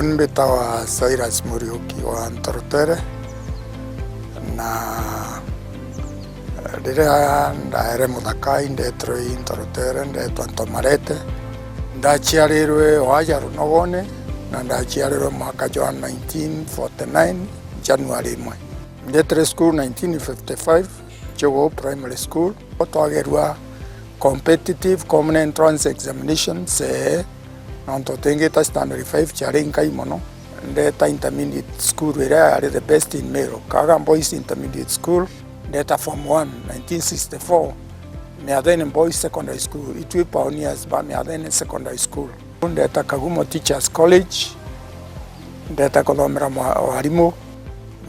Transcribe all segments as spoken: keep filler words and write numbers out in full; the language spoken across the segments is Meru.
Mbitawa Cyrus Muriuki wa Ntorutere, na riria ndaere muthaka indetirwe i Ntorutere, ndetwa Ntomarete. Ndaciarirwe o aja Runogone, na ndaciarirwe mwaka jwa nineteen forty-nine, January imwe. Ndetire school nineteen fifty-five, Chugu Primary School. Twagerua competitive common entrance examination, C E E, nontu tingita standard five ciari nkai mono. Ndeta intermediate school iria yari the best in Meru, Kaga Boys Intermediate School. Ndeta form one, nineteen sixty-four, Miathene Boys Secondary School. Itwi pioneers ba Miathene Secondary School. Ndeta Kagumo Teachers College, ndeta kuthomera mwa-, warimu.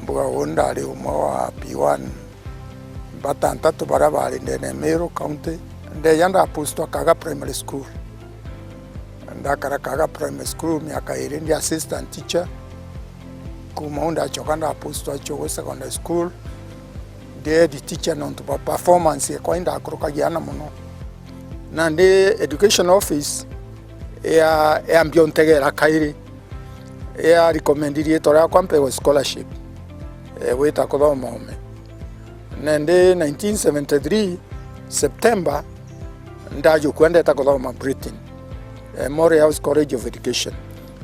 Mbuga uu ndari umwe wa P one batantatu baria bari ndene ya Meru County. Ndeja ndapostwa Kaga Primary School. Ndakara Kaga Primary School miaka iri ndi assistant teacher. Kuma uu ndacoka ndapostwa Chugu Secondary School, ndi head teacher nontu bwa performance ekwa indakurukagia ana mono. Nandi education office ya, yambia untegera kairi, ya recommend riitwa riakwa mpewe scholarship, eh, gwita kuthoma ome. Nandi nineteen seventy-three September, ndajukua ndeta kuthoma Britain, eh, Morehouse College of Education.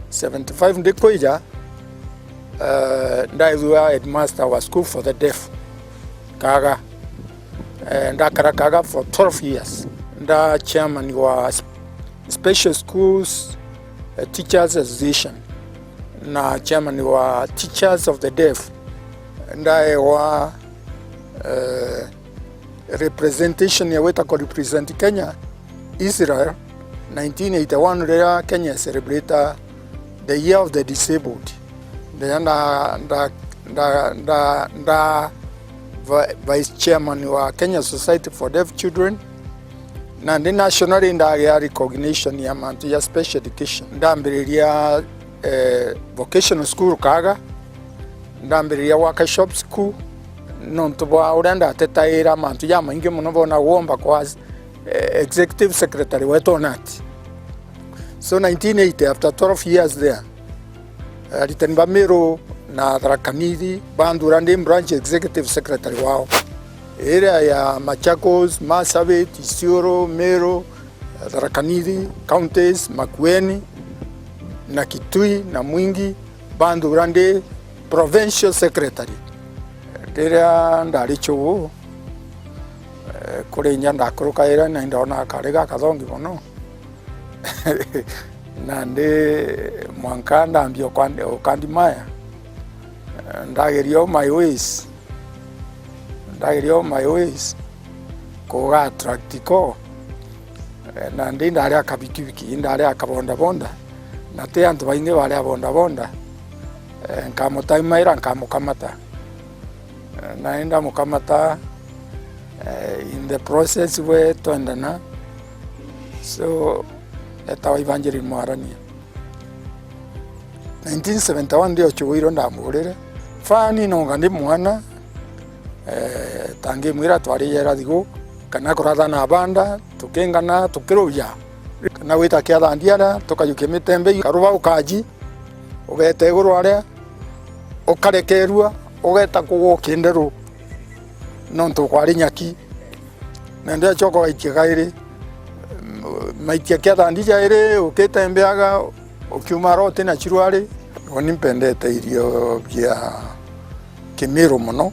Seventy-five ndikwija, eh, ndaithua headmaster wa school for the deaf, Kaga. Eh, ndakara Kaga for twelve years. Nda chairman wa sp-, Special Schools, eh, Teachers Association na chairman wa Teachers of the Deaf. Ndaewa, eh, representation ya gwita ku represent Kenya Israel nineteen eighty-one, riria Kenya celebrate the year of the disabled. Ndeya nda, nda, nda, nda, nda vi-, vice chairman wa Kenya Society for Deaf Children, na ndi nationally ndagia recognition ya mantu ya special education. Ndambiriria, eh, vocational school Kaga, ndambiriria workshop school, nontu bwa uria ndatetaira mantu jamaingi mono bona guomba kwa, eh, executive secretary wetu Onati. So nineteen eighty, after twelve years there, aritani ba Meru na Tharaka Nithi banthura ndi branch executive secretary wao. Iria ya Machakos, Marsabit, Isiolo, Meru, Tharaka Nithi counties, Makueni na Kitui na Mwingi, banthura ndi provincial secretary. Riria ndari Chugu, eh, kuri inya ndakurukaira na indona kari gakathongi mono. Nandi mwanka ndambia ukandi-, ukandimaya. Eh, ndageria all my ways. Ndageria all my ways kuga attract ko. Eh, nandi ndari a kabikibiki, ndari a kabondabonda. Na ti antu baingi bari a bondabonda. Eh, nkamutaimaira, nkamukamata. Eh, na indamukamata, eh, in the process we twendana. So, etawa Evangeline Mwarania. Nineteen seventy-one ndi o Chugu irio ndamurire. Fani nonga ndi mwana, eh, tangimwira twarijera thigu, kana kurathana banda, tukingana, tukiruja. Kana gwita kiathandiara, tukajukia mitembe, karuba ukaji, ugeta iguru aria, ukarekerua, ugeta kugwa ukinderu, nontu kwari nyaki. Na ndiacoka ugaikia kairi, maikia kiathandi jairi, ukitembeaga, ukiuma aro uti na ciruari. Uni mpendete irio bia Kimiru mono.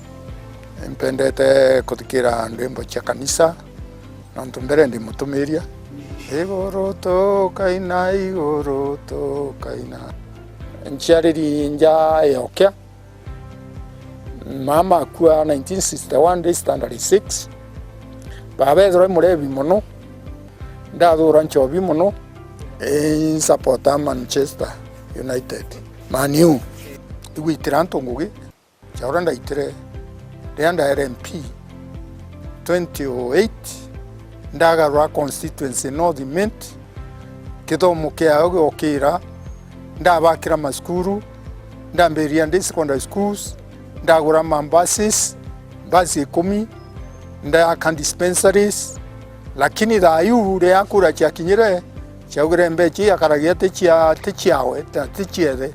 Impendete kuthikira ndwimbo cia kanisa, nontu mbere ndi mutumiria. Iguru tukaina, iguru tukaina. Nciariri nja ya ukia. Mama akua nineteen sixty-one, ndi standard six. Baba ethirwa i murebi mono, ndathura nchobi mono, i supporter Manchester United, Man U. Igwitira antu ngugi, cia uria ndaitire riria ndaere M P twenty oh eight, ndagarura constituency North Imenti, kithomo kiao giokira, ndabakira masukuru, ndambiriria ndi secondary schools, ndagura ma buses, bus ikumi, ndayaka dispensaries, lakini thaa iu riria kura ciakinyire, ciaugire mbeca iu akaragia ti cia, ti ciawe, ta ti ciethe.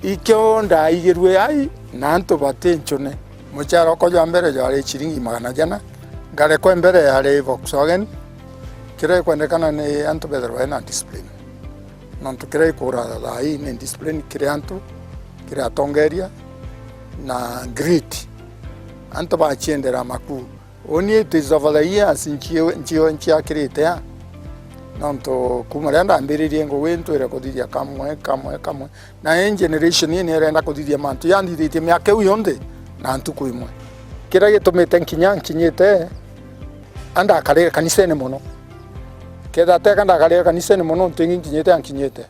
Ikio ndaigirue ai na antu bati ncune. Mucara okwa jwa mbere jwari ciringi magana jana, ngari kwa mbere yari Volkswagen. Kiria ikwendekana ni antu bethirwe na discipline. Nontu kiria ikura thaa ii ni discipline kiri antu, kiri atongeria na grit. Antu baciendera maku. Uni it is over the years ncio, ncio nciakirite a. Nontu kuma riria ndambiririe ngugi ntwire kuthithia kamwe, kamwe, kamwe. Na ii generation ii nirenda kuthithia mantu yanthithitie miaka iu yonthe na ntuku imwe. Kiria gitumite nkinya nkinyite, andakarire kanisene mono. Kethira teka ndakarire kanisene mono, ntu ingi nkinyite ankinyite.